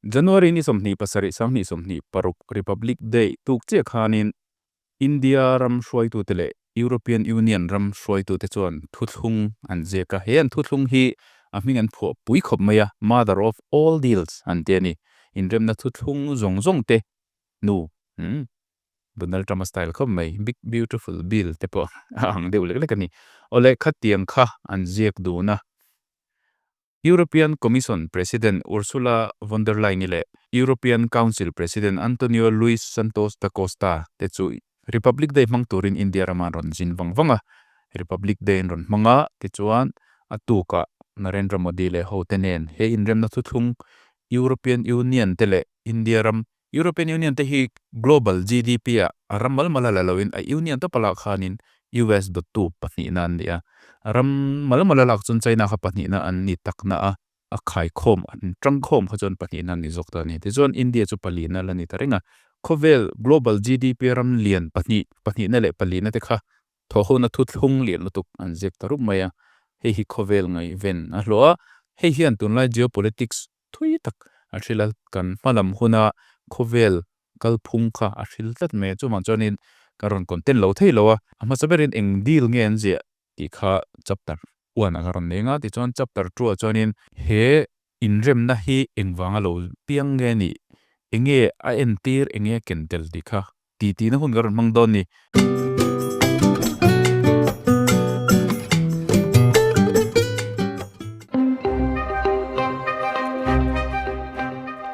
January ni 27 2026 Republic Day tuk chiah khanin India ram hruaitute leh European Union ram hruaitute chuan thuthlung an ziak a. He an thuthlung hi a hming an phuah pui khawp mai a, Mother of all deals an ti a ni. Inremna thuthlung zawng zawng te nu, umm Donald Trump a style khawp mai, Big Beautiful Bill te pawh a ang deuh lek lek a ni. Awle khatiang kha an ziak dun a. European Commission President Ursula von der Leyen-i leh European Council President Antonio Luis Santos da Costa te chu Republic Day hmang turin India rama an rawn zin vang vang a. Republic Day an rawn hmang a, tichuan a tukah Narendra Modi leh hote nen he inremna thuthlung European Union te leh India ram European Union te hi global GDP ah a ram mal mal a la loin a union tawp a lak khanin US dawttu pahnihna an ni a. Ram mal mal a lak chuan China kha pahnihna an ni takna a, a khaikhawm an tangkhawm kha chuan pahnihna an ni zawk ta a ni. Tichuan India chu palina la ni ta reng a. Khawvel global GDP ram lian pahnih, pahnihna leh palina te kha thawhhona thuthlung lian lutuk an ziak ta rup mai a. Hei hi khawvel ngaihven a hlawh a. Hei hian tunlai geopolitics Thui tak a hril a, kan hma lam huna khawvel kalphung kha a hril tlat mai a, chuvang chuanin ka rawn content lo thei lo a, a hmasa berin eng deal nge an ziah tih kha chapter one ah ka rawn nei ang a, tichuan chapter two ah chuanin he inremna hi engvanga lo piang nge nih, enge a entir, enge a ken tel tih kha Ti tihna hun ka rawn hmang dawn ni.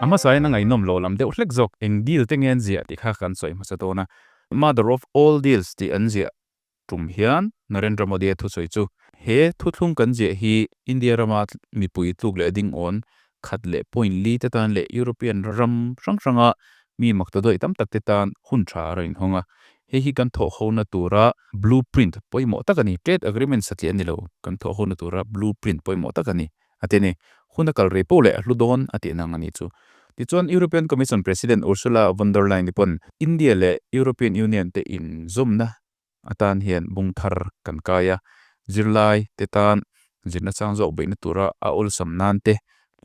A hmasain a ngaihnawm lo lam deuh hlek zawk. Eng deal te nge an ziah tih kha kan sawi hmasa dawn a. Mother of all deals tih an ziah tum hian Narendra Modi-a thusawi chu he thuthlung kan ziah hi India rama mipui tluk leh ding awn khat leh point li te tan leh European ram hrang hranga mi mak ta dawih tam tak te tan hun tha a rawn inhawng a. Hei hi kan thawhhona tura blue print pawimawh tak a ni. Trade agreement satliah a ni lo, kan thawhhona tura blue print pawimawh tak a ni, a ti a ni. Hun a kal rei poh leh a hlu dawn a tih nang a ni chu. Tichuan European Commission President Ursula von der Leyen-i pawn India leh European Union te inzawmna atan hian bung thar kan kai a, zirlai te tan zirna chang zawk beihna tura a awlsam nan te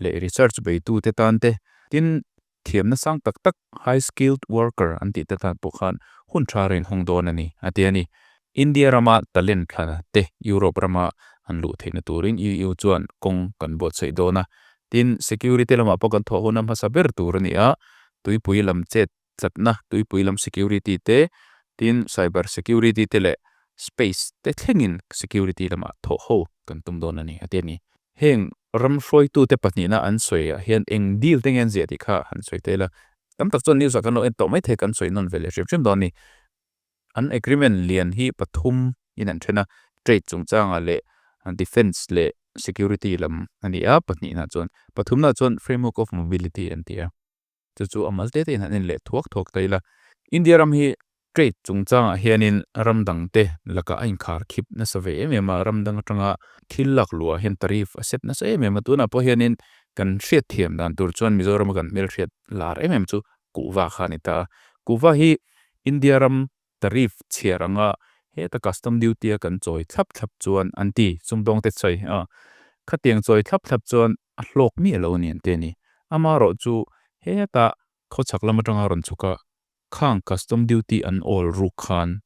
leh research beitu te tan te, tin thiamna sang tak tak high skilled worker an tih te tan pawh khan hun tha rawn hawng dawn a ni a ti a ni. India rama talent thla te Europe rama an luh theihna turin EU chuan kawng kan buatsaih dawn a, tin security lamah pawh kan thawh hun a hmasa ber tur a ni a, tuipui lam chet tlatna, tuipui lam security te, tin cyber security te leh space te thlengin security lamah thawh ho kan tum dawn a ni, a ti a ni. Heng ram hruaitute pahnihna an sawi ah hian eng deal te nge an ziah tih kha han sawi ta ila, tam tak chuan news ah kan lo en tawh maithei kan sawi nawn ve leh hrim hrim dawn a ni. An agreement lian hi pathum in an then a, trade chungchangah leh defence leh security lam a ni a, pahnihna chuan pathumna chuan framework of mobility an ti a. Chu chu a mal te te in han en leh thuak thuak ta ila. India ram hi trade chungchangah hianin ram dang te lakah a inkhar khip nasa ve em em a, ram dang atanga thil lak luhah hian tariff a set nasa em em a. Tunah pawh hianin kan hriat thiam dan tur chuan Mizorama kan hmelhriat lar em em chu kuhva kha a ni ta a. Kuhva hi India ram tariff chhiar anga heta custom duty a kan chawi thlap thlap chuan an ti, sumdawng te sawi a, khatiang chawi thlap thlap chuan a hlawk miah lo a ni an ti a ni. Amaherawh chu heta khawchhak lam atanga rawn chhuk a, khang custom duty an awl ruk khan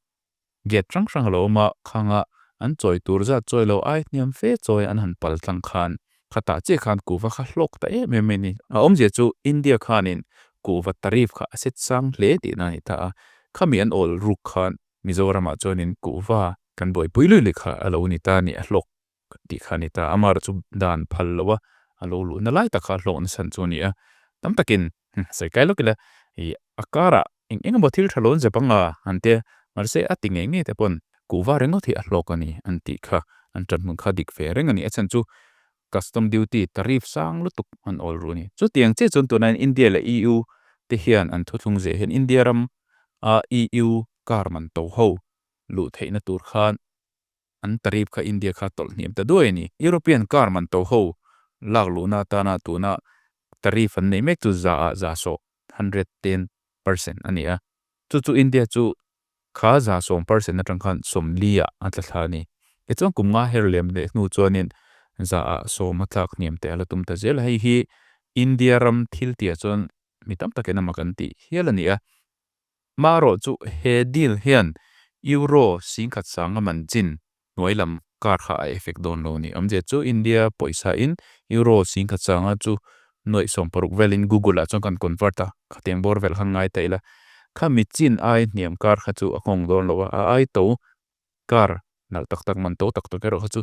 gate hrang hrang a lo awm a, khanga an chawi tur zat chawi lo ai hniam fe chawi an han pal tlang khan khatah chiah khan kuhva kha hlawk ta em em mai a ni. A awmzia chu India khanin kuhva tariff kha a set sang hle tihna a ni ta a, khami an awl ruk khan Mizoramah chuanin kuhva kan buaipui lui lui kha a lo ni ta a ni, a hlawk tih kha a ni ta. Amaherawhchu chu dan phal lo a, a lo luhna lai tak kha a hlawkna chhan chu a ni a. Tam takin sawi kai lawk ila ih a karah eng eng emaw thil tha lo an zep ang a an tia, mahse a ti ngei ngei te pawn kuhva ringawt hi a hlawk a ni an tih kha an ṭan hmun kha dik ve reng a ni. A chhan chu custom duty tariff sang lutuk an awl ru a ni. Chutiang chiah chuan tunah hian India leh EU te hian an thuthlung zeh hian India ram a EU car man to ho luh theihna tur khan an tariff kha India kha tawlh hniam ta duai a ni. European car man to ho lak luhna atana tuna tariff an neih mek chu za ah za sawh, 110%, a ni a. Chu chu India chu Kha 10% atang khan 40 ah a tla thla a ni. Tichuan kum nga her lem leh hnu chuanin 100% a tlak hniam teh a la tum ta zel a. Hei hi India ram thil tihah chuan mi tam takin a mak an tih hial a ni a. Marawh chu he deal hian Euro singkhat sanga man chin hnuai lam kar kha a effect dawn lo a ni. Awmzia chu India pawisa in Euro singkhat sanga chu nuaih 60 velin Google ah chuan kan convert a, khatiang bawr vel khan ngai ta ila. Khami chin ai hniam kar kha chu a nghawng dawn lo a, a ai to kar nalh tak tak man to tak tak erawh kha chu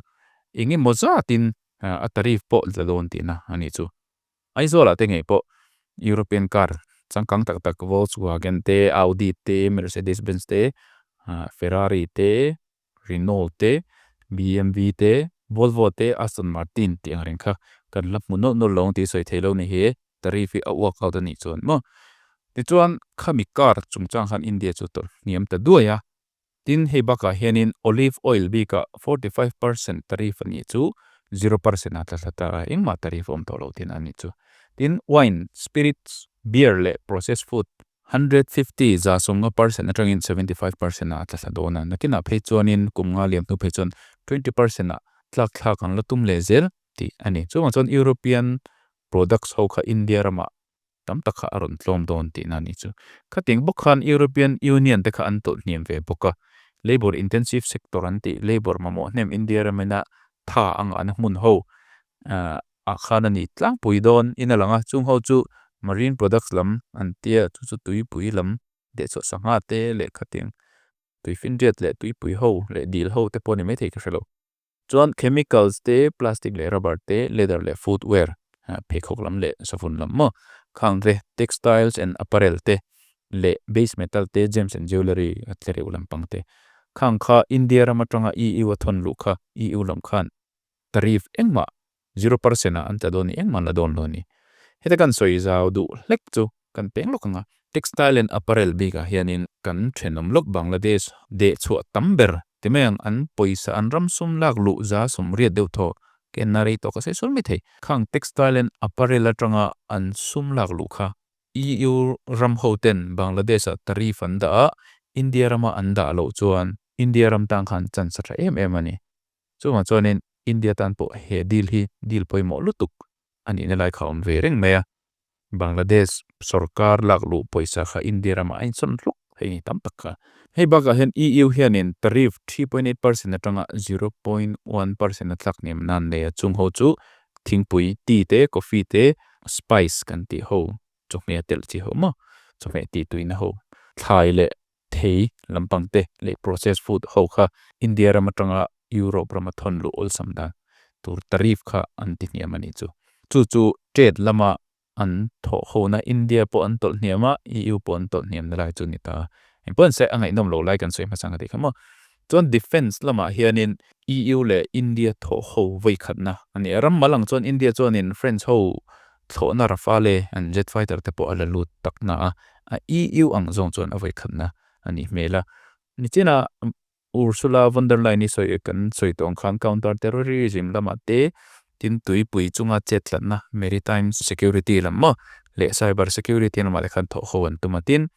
eng emaw zatin a tariff pawh la dawn tihna a nih chu. Aizawl ah te ngei pawh European car changkang tak tak Volkswagen te, Audi te, Mercedes Benz te, Ferrari te, Renault te, BMW te, Volvo te, Aston Martin tih ang reng kha kan la hmu nawlh nawlh lo ang tih sawi thei lo ni hi tariff hi a work out a nih chuan maw. Tichuan khami car chungchang khan India chu tawlh hniam ta duai a. Tin, hei bakah hianin olive oil bikah 45% tariff a nih chu 0% a tla thla ta a, engmah tariff a awm tawh lo thin a nih chu. Tin, wine, spirits, beer leh processed food 150 50% atangin 75% ah a tla thla dawn a, nakinah phei chuanin kum nga liam hnu phei chuan 20% ah tlak thlak an la tum leh zel tih a ni. Chuvang chuan European products ho kha India ramah tam tak kha a rawn tlawm dawn tihna a nih chu. Khatiang bawk khan European Union te kha an tawlh hniam ve bawk a, labour intensive sector an tih labour mamawh hnem India ramina tha a ngahna hmun ho ah khan a ni tlangpui dawn in a lang a, chung ho chu marine products lam an tia chu chu tuipui lam dehchhuah sangha te leh khatiang tuifinriat leh tuipui ho leh dil ho te pawh a ni maithei ka hre lo. Chuan chemicals te, plastic leh rubber te, leather leh footwear, pheikhawk lam leh savun lam maw, khang te, textiles and apparel te leh base metal te, gems and jewellery a tlereuh lampang te. Khang kha India ram atanga EU a thawn luh kha EU lam khan tariff engmah 0% ah an tla dawn ni, engmah an la dawn lo a ni. Heta kan sawi zau duh hlek chu kan peng lawk ang a. Textile and apparel bikah hianin kan thenawm lawk Bangladesh dehchhuah tam ber ti mai ang, an pawisa an ram sum lak luh 80% deuh thaw kenna rei tawk a sawi sual mai thei. Khang textile and apparel atanga an sum lak luh kha EU ram ho ten Bangladesh ah tariff an dah a, India rama an dah loh chuan India ram tan khan chance a tha em em a ni. Chuvang chuanin India tan pawh he deal hi deal pawimawh lutuk a nihna lai kha a awm ve reng mai a. Bangladesh sorkar lak luh pawisa kha India ramah a insawn hluk hei ni tam tak kha. Hei bakah hian EU hianin tariff 3.8% atanga 0.1% a tlak hniam nan nei a, chung ho chu thingpui, tea te, coffee te, spice kan tih ho, chawhmeh a telh chi ho maw, chawhmeh tih tuina ho, thlai leh thei lampang te leh processed food ho kha India ram atanga Europe rama thawn luh awlsam dan tur tariff kha an ti hniam a nih chu. Chu chu trade lama an thawh hona India pawh an tawlh hniam a, EU pawh an tawlh hniam na lai chu a ni ta. Engpawh an se a ngaihnawm lo lai kan sawi hmasa ang a tih kha maw. Chuan defence lamah hianin EU leh India thawh ho vawi khatna a ni a. Ram mal ang chuan India chuanin French ho thlawhna Rafale an jet fighter te pawh a la lut tak na a, a EU ang zawng chuan a vawi khatna a nih hmel a. Nichina Ursula von der Leyen i sawi kan sawi tawh ang khan counter terrorism lamah te tin tuipui chunga chet tlatna maritime security lam maw leh cyber security lamah te khan thawh ho an tum a. Tin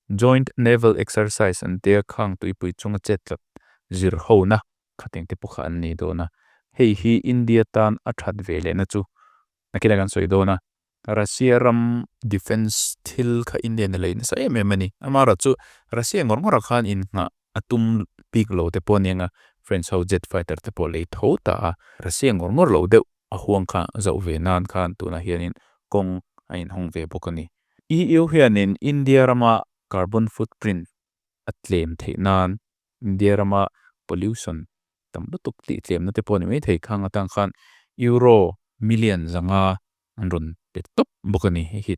joint naval exercise an tia khang tuipui chunga chet tlat zir hona khatiang te pawh kha an nei dawn a. Hei hi India tan a that ve lehna chu nakinah kan sawi dawn a. Russia ram defence thil kha India in a lei nasa em em a ni. Amaherawhchu chu Russia ngawr ngawrah khan innghah a tum bik lo te pawh a ni ang a, French ho jet fighter te pawh a lei tho ta a. Russia ngawr ngawr lo deuh a huang kha zoh ve nan khan tunah hianin kawng a inhawng ve bawk a ni. EU hianin India rama carbon footprint a tlem theih nan India rama pollution tam lutuk tih tlemna te pawh a ni maithei. Khang atang khan Euro million 500 an rawn pe tawp bawk a ni. Hei hi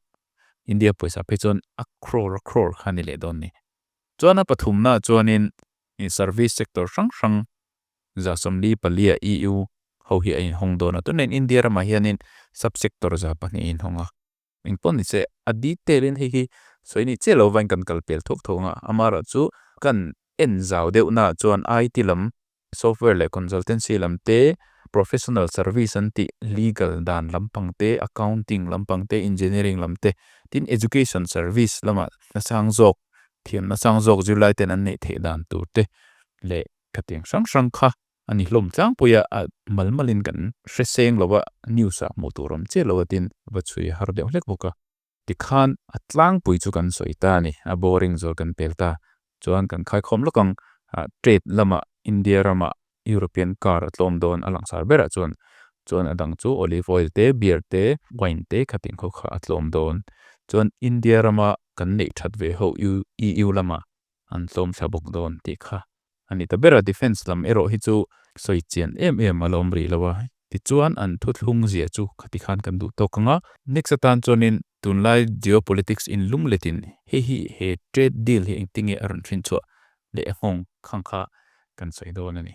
India pawisa phei chuan a crore a crore kha a ni leh dawn a ni. Chuan a pathumnaah chuanin service sector hrang hrang 44 ah EU ho hi a inhawng dawn a. Tunah India ramah hianin sub sector 200 a inhawng a. Engpawh ni se a detail in hei hi sawi ni chiah lo vain kan kal pel thawk thawk ang a. Amaherawhchu kan en zau deuh naah chuan IT lam, software leh consultancy lam te, professional service an tih legal dan lampang te, accounting lampang te, engineering lam te, tin education service lamah hna sang zawk, thiamna sang zawk zirlai ten an neih theih dan tur te leh khatiang hrang hrang kha. A ni hlawm tlangpui a, a mal malin kan hre seng lo va, news ah hmuh tur awm chiah lo a tin va chhui har deuh hlek bawk a. Tikhan a tlangpui chu kan sawi ta a ni, a boring zawr kan pel ta. Chuan kan khaikhawm lawk ang, trade lamah India ramah European car a tlawm dawn a langsar berah chuan chuan a dang chu olive oil te, beer te, wine te khatin khaw kha a tlawm dawn. Chuan India rama kan neih that ve ho EU lamah an tlawm thla bawk dawn tih kha a ni ta ber a. Defence lam erawh hi chu sawi chian em em a la awm rih lo a, tichuan an thuthlung zia chu khati khan kan duh tawk ang a. Next atan chuanin tunlai geopolitics in lum letin hei hi he trade deal hi engtinge a rawn hrin chhuah leh a nghawng khang kha kan sawi dawn a ni.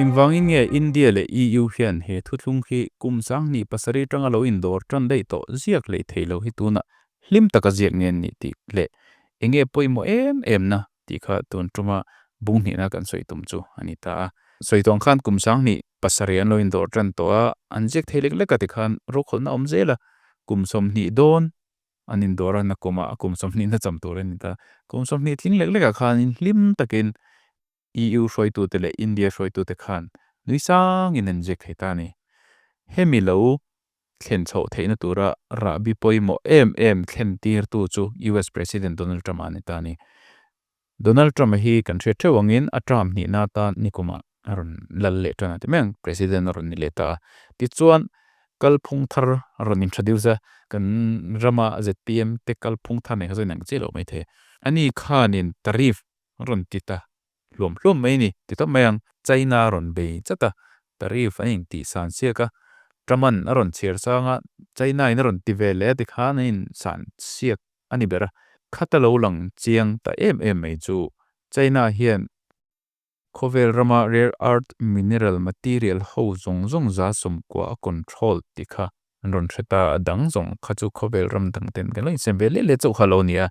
Engvangin nge India leh EU hian he thuthlung hi kum 27 atanga lo indawr tan daih tawh ziak leh thei lo hi tunah hlim taka ziak nge an nih tih leh enge pawimawh em em na tih kha tun tuma bung hnihna kan sawi tum chu a ni ta a. Sawi tawng khan kum 27 an lo indawr tan tawh a, an ziak thei lek lek a tikhan rokhawlhna awm zel a, kum 20 dawn an indawr a, nakum ah kum 20 na cham tur a ni ta. Kum 20 tling lek lek ah khanin hlim takin EU hruaitute leh India hruaitute khan nui sangin an ziak thei ta a ni. Hemi lo thlen chhoh theihna tura rahbi pawimawh em em thlen tirtu chu US President Donald Trump a ni ta a ni. Donald Trump-a hi kan hriat theuh angin a term hnihna atan nikumah a rawn lal leh tan a ti mai ang, President a rawn ni leh ta a. Tichuan, kalphung thar a rawn introduce a, kan rama zpm te kalphung thar nen kha chuan inang chiah loh maithei. Ani khanin tariff a rawn ti ta hluam hluam mai a ni ti tawp mai ang. China a rawn bei chat a, tariff an intih san siak a, Truman a rawn chhiar sang a, China in a rawn ti ve leh a tikhan an insan siak a ni ber a. Khata lo lang chiang ta em em mai chu China hian khawvel rama rare earth mineral material ho zawng zawng 90% a control tih kha an rawn hre ta a, dang zawng kha chu khawvel ram dang ten kan lo insem ve leh leh chauh kha lo ni a,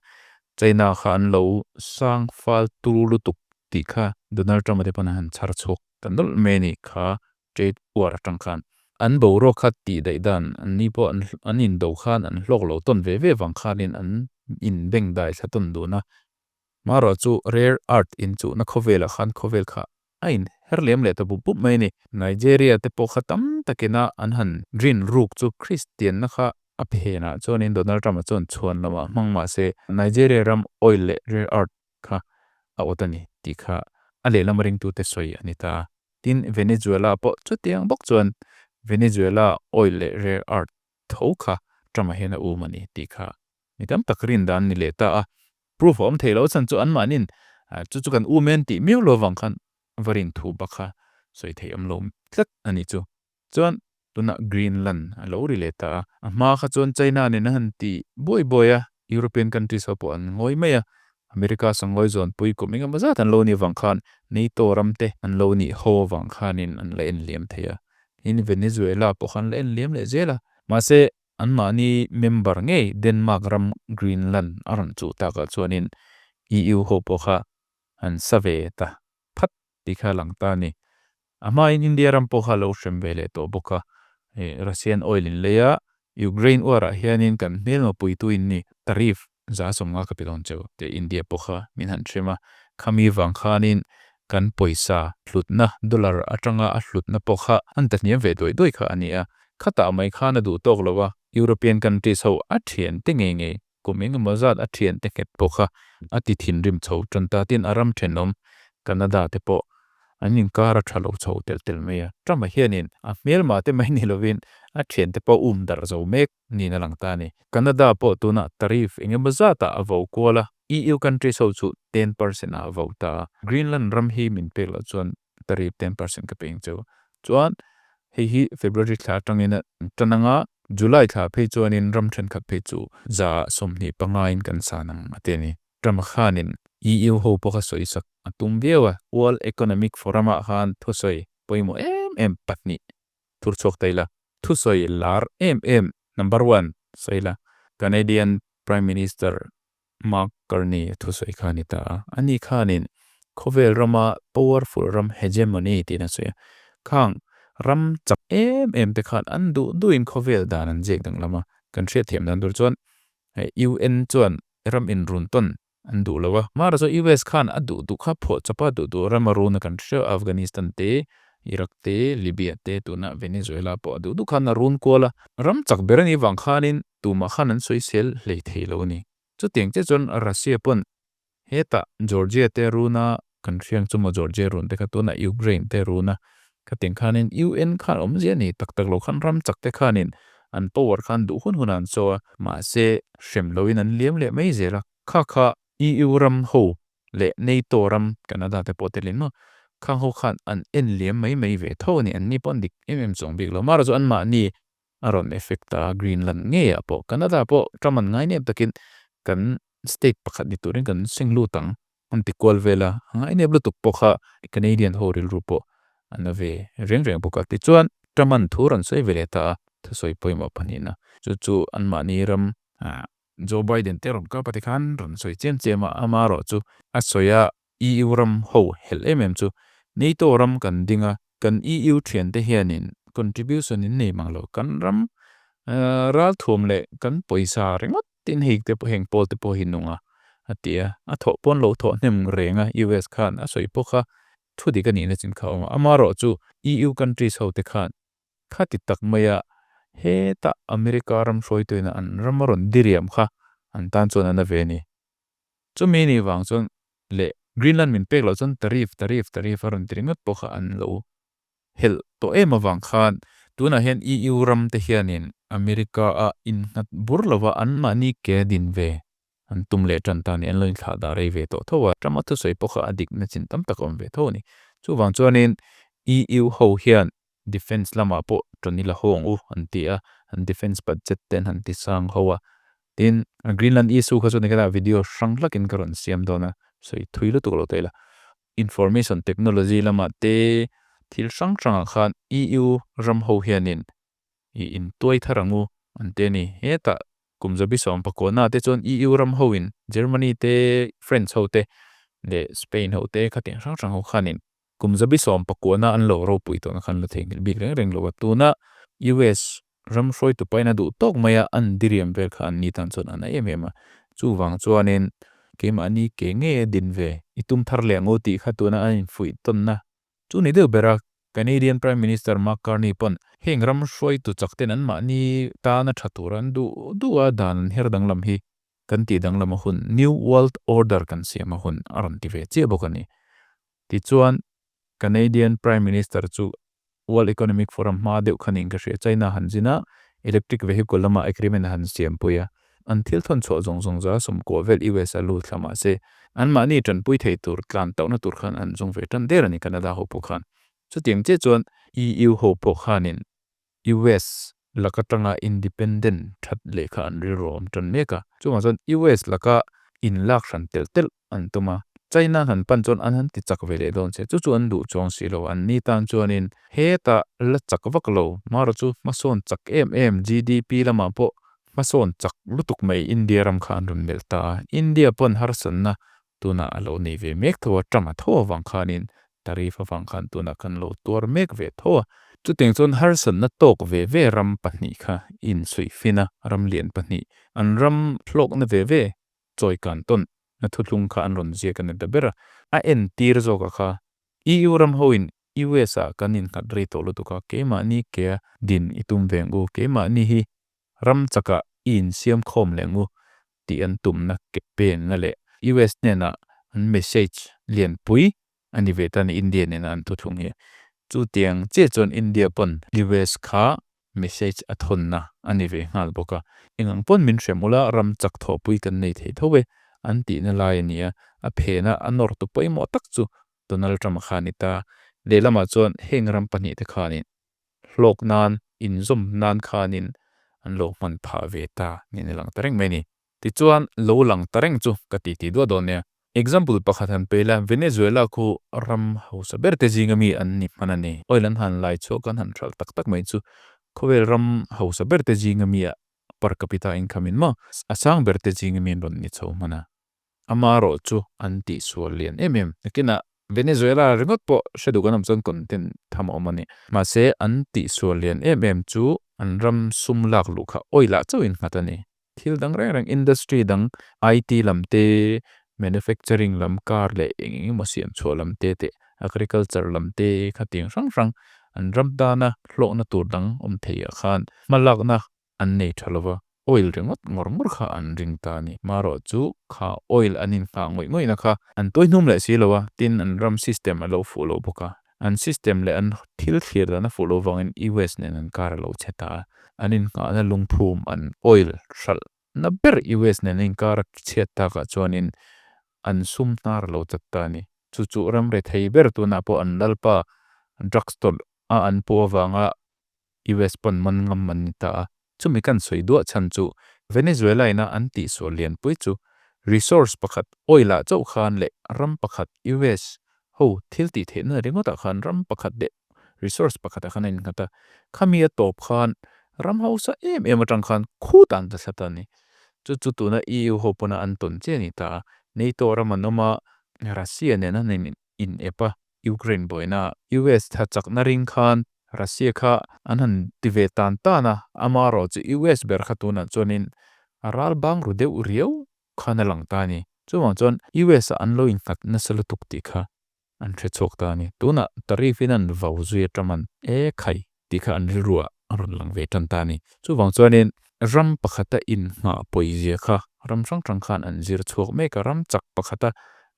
China kha an lo sang fal turu lutuk tih kha Donald Trump-a te pawn a han chhar chhuak ta nawlh mai a ni kha trade war atang khan. An boruak kha tih daih dan an ni pawh an indo khan an hlawk lo tawn ve ve vang khanin an inbeng dai thla tawn dun a. Marawh chu rare earth inchuhna khawvelah khan khawvel kha a in her lem leh ta bup bup mai a ni. Nigeria te pawh kha tam takina an han rin ruk chu Kristianna kha a phenah chuanin Donald Trump-a chuan chhuan lamah hmang mah se Nigeria ram oil leh rare earth kha a awt a ni tih kha a lehlam ringtute sawi a ni ta a. Tin, Venezuela pawh chutiang bawk chuan Venezuela oil leh rare earth tho kha Trump-a hian a um a ni tih kha mi tam tak rin dan ni leh ta a. Proof a awm thei lo chhan chu anmahnin chu chu kan um en tih miau lo vang khan va rin thu bak kha sawi thei awm lo tlat a ni chu. Chuan tunah Greenland a lo ri leh ta a, a hma kha chuan China nen a han ti buai buai a, European countries ho pawh an ngawi mai a, America sangawi zawnpui kum engemaw zat an lo nih avang khan NATO ram te an lo nih ho avang khanin an la en liam thei a, tin Venezuela pawh kha an la en liam leh zel a, mahse anmahni member ngei Denmark ram Greenland a rawn chuh takah chuanin EU ho pawh kha an sa ve ta phat tih kha a lang ta a ni. A hmain India ram pawh kha a lo hrem ve leh tawh bawk a, Russian oil in lei a, Ukraine war ah hianin kan hmelma puitu in ni tariff 50% ka pe dawn cheu tih India pawh kha min han hrem a, khami vang khanin kan pawisa hlutna dollar atanga a hlutna pawh kha an ta hniam ve duai duai kha a ni a, khatah mai khan a duh tawk lo a, European countries ho a thian te ngei ngei kum engemaw zat a thian te nghet pawh kha a ti thinrim chho tan ta tin a ram thenawm Canada te pawh an inkar a tha lo chho telh telh mai a. Trump-a hianin a hmelmah te mai ni lovin a thiante pawh um darh zo mek niin a lang ta a ni. Canada pawh tunah tariff engemaw zatah a vo kual a, EU countries ho chu 10% ah a vo ta a. Greenland ram hi min pek loh chuan tariff 10% ka pe ang cheu. Chuan hei hi February thla atangin a tan anga July thla phei chuanin ram thenkhat phei chu 25% in kan san ang a ti a ni. Trump-a khanin EU ho pawh kha sawi sak a tum viau a, World Economic Forum-ah khan thusawi pawimawh em em pahnih thur chhuak ta ila, thusawi lar em em number one sawi ila, Canadian Prime Minister Mark Carney thusawi kha a ni ta a. Ani khanin khawvel rama powerful ram hegemony tiin a sawi a, khang ram chak em em te khan an duh duhin khawvel dan an ziak danglam a, kan hriatthiam dan tur chuan UN chuan ram inrun tawn. an duh lo a. Amaherawhchu US khan a duh duh kha phuah chawp a, duh duh ram a run a kan hria Afghanistan te, Iraq te, Libya te tuna Venezuela pawh a duh duh khan a run kual a. Ram chak ber a nih vang khanin tumah khan an sawisel hlei thei lo a ni. Chutiang chiah chuan Russia pawn hetah Georgia te a run a, kan hriang chu maw Georgia run te kha tunah Ukraine te a run a, khatiang khanin UN khan awmzia a nei tak tak lo khan ram chak te khanin an power khan duh hun hun a an saw a, mahse hrem loin an liam leh mai zel a, kha kha EU ram ho leh NATO ram Canada te pawh telin maw khang ho khan an en liam mai mai ve tho a ni, an ni pawh an dik em em chuang bik lo, amaherawhchu anmahni a rawn effect a Greenland ngei ah pawh Canada pawh ram an ngai nep takin kan state pakhat ni turin kan seng lut ang an ti kual vel a, a ngai nep lutuk pawh kha Canadian ho rilru pawh a na ve reng reng bawk a. Tichuan ram an thu rawn sawi ve leh ta a, thusawi pawimawh pahnihna chu chu anmahni ram Joe Biden te rawn kap a tikhan rawn sawi chiam chiam a, amaherawhchu a sawi a EU ram ho helh em em chu NATO ram kan ding a, kan EU thiante hianin contribution in nei mang lo, kan ram ralthuam leh kan pawisa ringawt tin hei te pawh heng pawl te pawh hi nung a a ti a, a thawh pawn lo thawh hnem reng a US khan a sawi bawk a, thu dik a nihna chin kha a awm a, amaherawhchu EU countries ho te khan khati tak maia hetah America ram hruaituina an ram a rawn diriam kha an tan chuan a na ve a ni. Chumi ni vang chuan leh Greenland min pek loh chuan tariff, tariff, tariff a rawn ti ringawt pawh kha an lo helh tawh em avang khan tunah hian EU ram te hianin America a innghat bur lova anmahni ke din ve an tum leh tan ta a ni, an lo inthlah dah rei ve tawh tho a, Trump a thusawi pawh kha a dikna chin tam tak a awm ve tho a ni. Chuvang chuanin EU ho hian Defence lamah pawh ṭan ila ho ang u an ti a, an defence budget te an han ti sang ho a. Tin, Greenland issue kha chu ni kha video hrang hlakin ka rawn siam dawn a, sawi thui lutuk lo ta ila. Information technology lamah te thil hrang hrangah khan EU ram ho hianin i intuai thar ang u an ti a ni. Hetah kum zabi 19 te chuan EU ram hoin Germany te, French ho te leh Spain ho te khatiang hrang hrang ho khanin Kum 19 an lo ropui tawhna khan la theihnghilh bik reng reng lo a, tuna US ram hruaitu paina duh tawk maia an diriam vel kha an ni tan chuan a na em em a, chuvang chuanin keimahni ke ngei a din ve i tum thar leh ang u tih kha tuna an infuih tawnna chu ni deuh ber a, Canadian Prime Minister Mark Carney pawn heng ram hruaitu chak ten anmahni tana tha tur an duh duh a dan an her danglam hi kan tih danglam a hun, New World Order kan siam a hun a rawn ti ve chiah bawk a ni. Tichuan, Canadian Prime Minister chu World Economic Forum hma deuh khanin ka hria, China han zin a, electric vehicle lama agreement a han siampui a, an thil thawn chhuah zawng zawng za 90 vel US a lut thla mahse, anmahni tanpui thei tur tlan tauhna tur khan an zawng ve tan der a ni Canada ho pawh khan. Chutiang chiah chuan EU ho pawh khanin US laka tanga independent that leh kha an rilru a awm tan mek a. Chuvang chuan US laka inlak hran telh telh an tum a. China han pan chuan an han ti chak ve leh dawn che. Chu chu an duh chuang si lo. An ni tan chuanin hetah la chak vak lo. Mara chu hmasawn chak em em GDP lamah pawh hmasawn chak lutuk mai India ram kha an rawn melh ta a. India pawn harsatna tunah a lo nei ve mek tho a, Trump a tho avang khanin tariff avang khan tunah kan lo tuar mek ve tho a. Chutiang chuan harsatna tawk ve ve ram pahnih kha insuih fin a, ram lian pahnih an ram hlawkna ve ve chawi kan tawn na thuthlung kha an rawn ziak a ni ta ber a. A entir zawka kha EU ram hoin US ah kan innghat rei tawh lutuk a, keimahni kea din i tum ve ang u, keimahni hi ram chakah i insiam khawm leh ang u tih an tumna ke penna leh US hnenah an message lianpui a ni ve ta a ni India nena an thuthlung hi. Chutiang chiah chuan India pawn US kha message a thawnna a ni ve nghal bawk a. Engang pawn min hrem ula ram chak thawhpui kan nei thei tho e an tihna lai a ni a, a phena a nawrtu pawimawh tak chu Donald Trump-a kha a ni ta. Lehlamah chuan heng ram pahnih te khanin hlawk nan, inzawm nan khanin an lo hman phah ve ta niin a lang ta reng mai a ni. Tichuan, lo lang ta reng chu ka ti ti duah dawn nia. Example pakhat han pe ila, Venezuela khu ram hausa ber te zinga mi an ni hman a ni. Oil an han lai chhuak an han hralh tak tak mai chu khawvel ram hausa ber te zinga mi ah per capita income in maw a sang ber te zinga mi an rawn ni chho hman a. Amaherawh chu an tihsual lian em em. Nakinah Venezuela ringawt pawh hre duh kan awm chuan content tham a awm a ni. Mahse an tihsual lian em em chu an ram sum lak luh kha oil ah chauhin nghat a ni. Thil dang reng reng industry dang IT lam te. Manufacturing lam kar le eng eng emo siam chua lam te te agriculture lam te khatiang rang rang an ram tana hlawkna tur dang awm thei ah khan hmalakna an nei tha lova oil ringawt ngawr ngawr kha an ring ta a ni. Marawh chu kha oil an inngah ngawih ngawih na kha an tuihnum leh si lo a, tin an ram system a lo fuh lo bawk a. An system leh an thil thlir dan a fuh loh vangin US nen an kar a lo chhe ta a, an innghahna lungphum an oil hralh na ber US nen an inkar a chhiat takah chuanin an sum hnar a lo chat ta a ni. Chu chu ram rethei ber tunah pawh an lalpa drugs tawlh a an puh avanga US pawn man ngam an ni ta a. Chumi kan sawi duah chhan chu Venezuela ina an tihsual lianpui chu resource pakhat oil ah chauh khan leh ram pakhat US ho thil tih theihna ringawtah khan ram pakhat leh resource pakhatah khan a innghat a. Khami a tawp khan ram hausa em em atang khan khut an ta thla ta a ni. Chu chu tuna EU ho pawna an tawn chiah a ni ta a. NATO ram an awm a, Russia nen an in ep a, Ukraine buaina US tha chakna ring khan Russia kha an han ti ve tan tan a, amaherawhchu US ber kha tunah chuanin a ral bang ru deuh riau khan a lang ta a ni. Chuvang chuan US ah an lo innghat nasa lutuk tih kha an hre chhuak ta a ni. Tunah tariff in an vau zui aṭang an e khai tih kha an rilru ah a rawn lang ve tan ta a ni. Chuvang chuanin ram pakhata inngah pawizia kha ram hrang hrang khan an zir chhuak mek a, ram chak pakhata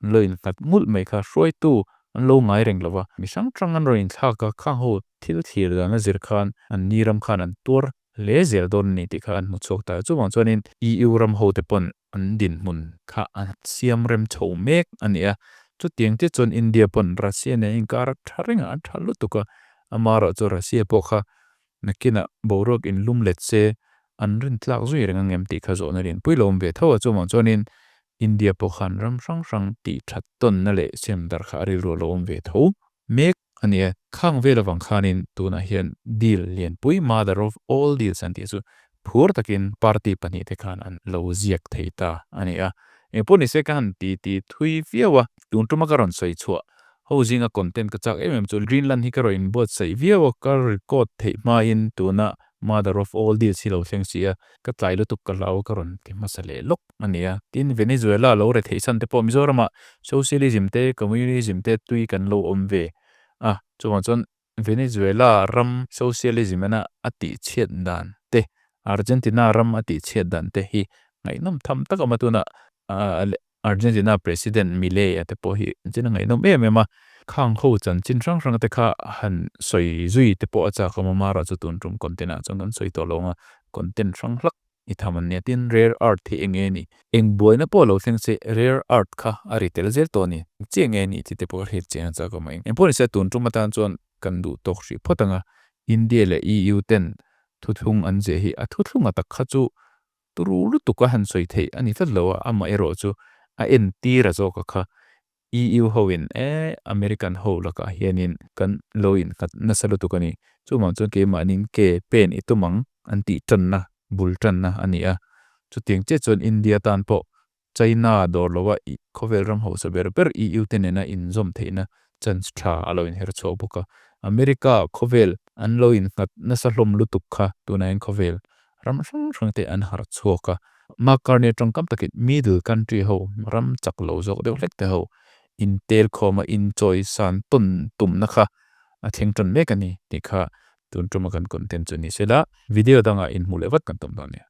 an lo innghat ngulh mai kha hruaitu an lo ngai reng lo va. Mi hrang hrang an rawn inthlak a, khang ho thil thlir dan a zir khan an ni ram khan an tuar hle zel dawn a ni tih kha an hmu chhuak ta a. Chuvang chuanin EU ram ho te pawn an dinhmun kha an siam rem chho mek a ni a. Chutiang te chuan India pawn Russia nen inkar a tha reng a, a tha lutuk a. Amaherawhchu Russia pawh kha nakinah boruak inlum let se an rin tlak zui reng ang em tih kha zawhna lianpui lo awm ve tho a. Chuvang chuanin India pawh khan ram hrang hrang tih that tawnna leh siam darh kha a rilru a lo awm ve tho mek a ni a. Khang vel avang khanin tunah hian deal lianpui mother of all deals an tih chu phur takin party pahnihte khan an lo ziak thei ta a ni a. Engpawh nise ka han ti ti thui viau a, tun tuma ka rawn sawi chhuah ho zinga content ka chak em em chu Greenland hi ka rawn inbuatsaih viau a, ka record theih hmain tuna mother of all deals hi lo thleng si a, ka tlai lutuk ka hlau ka rawn ti hmasa leh lawk a ni a. Tin, Venezuela lo re theih chhan te pawh Mizoramah socialism te communism te tui kan lo awm ve a, chuvang chuan Venezuela ram socialism ina a tihchhiat dan te, Argentina ram a tihchhiat dan te hi ngaihnawm tham tak a awm a, tunah Argentina President Milei a te pawh hi chanchin a ngaihnawm em em a, khang ho chanchin hrang hrang te kha han sawi zui te pawh a chak awm a, mara chu tun tum content ah chuan kan sawi tawh lo ang a, content hrang hlak i tham an nia, tin rare earth hi eng nge ni? Eng buaina pawh lo thleng se rare earth kha a ri tel zel tawh a ni, eng chiah nge ni tih te pawh hriat chian a chak awm a, eng pawh ni se tun tum atan chuan kan duh tawk hrih phawt ang a, India leh EU ten thuthlung an ziah hi a thuthlung a tak kha chu turu lutuk a han sawi theih a ni tlat lo a, amaherawh chu a entir a zawk a kha EU ho in e American ho lakah hianin kan lo innghat nasa lutuk a ni. Chuvang chuan keimahniin ke pen i tum ang an tih tanna bul tanna a ni a. Chutiang chiah chuan India tan pawh China dawr lova khawvel ram hausa ber ber EU te nena inzawm theihna chance tha a lo inher chhuak bawk a. America khawvel an lo innghat nasa hlawm lutuk kha tunah hian khawvel ram hrang hrang te an harh chhuak a. Mark Carney atang kam takin middle country ho ram chak lo zawk deuh hlek te ho intel khawma inchawi san tawn tumna kha a thleng tan mek a ni tih kha tun tuma kan content chu ni sela. Video dangah inhmuh leh vat kan tum dawn nia.